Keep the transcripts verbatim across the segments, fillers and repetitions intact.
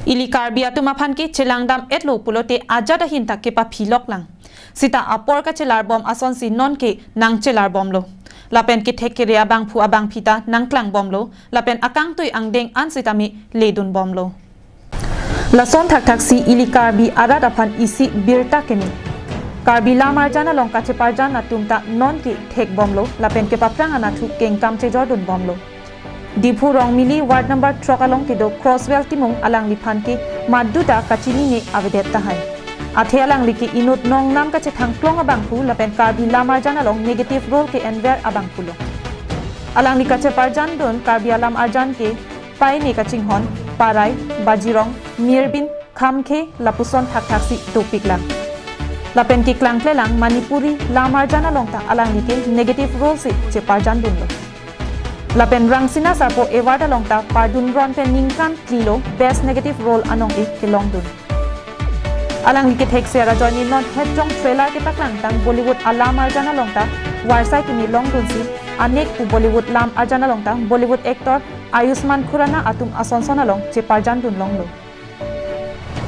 Ili Karbi atum aphan ke chelangdam etlo pulote ajat ahin ta kepaphilok lang. Sita apor kachelar bom asonsi nonke nangchelar bomlo. Lapen kethek kere abangphu abangphi ta nangklang bomlo. Lapen akangtui angdeng an sitame ledun bomlo. Lason thakthaksi ili Karbi arat aphan isi birta keme. Karbi lam arjan along kacheparjan atum ta nonke thek bomlo. Lapen kepaphrang anatthu kengkam chejordun bomlo. Diphu Rongmili ward number throk along kedo Crosswell Timung alangliphan ke maduta kachinine avedet tahai. Athe alangli ke inut nongnam kachethangklong abangphu lapen Karbi lam arjan along negative role ke-enver abangphulo. Alangli kacheparjandun Karbi alam arjan ke Paine kachinghon, Parai, Bajirong, Mirbin, Khamkhe lapuson thakthaksi dopik lang. Lapen keklang klelang Manipuri lam arjan along ta alangli ke negative role si cheparjandunlo. Lapen Rangsina Sarpo Award along ta pardun ron pen ningkan phli lo best negative role anong-e kelongdun. Alangli kethekser ajoine non hetjong trailer kepaklangtang Bollywood alam arjan along ta varsai kimi longdunsi anek pu Bollywood lam arjan along ta Bollywood actor Ayushmann Khurrana atum asonson along cheparjandun longlo.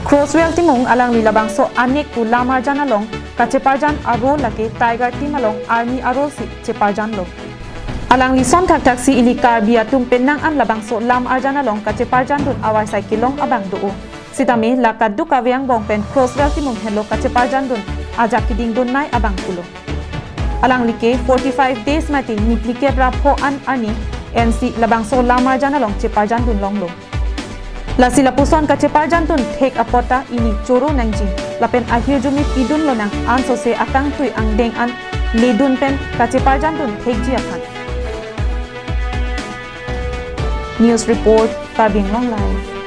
Crosswell Timung alangli labangso anek pu lam arjan along kacheparjan a-role lake Tiger Team along army a-role si cheparjanlo. Alangli son thakthaksi ili Karbi atum penang an labangso lam arjan along kacheparjandun avarsai kelong abang do-o. Sitame la kaduk kave angbong pen Crosswell Timung henlo kacheparjandun ajak kedingdunnei abangphulo. Alangli ke forty-five days mate niphlikep ra pho an arni ensi labangso lam arjan along cheparjandun longlo. Lasi lapuson kacheparjandun thek apot ta ili choro nangji. Lapen ahirjume pidun lonang ansose akangtui angdeng an ledun pen kacheparjandun thekji aphan. News report, Karbi Anglong Live.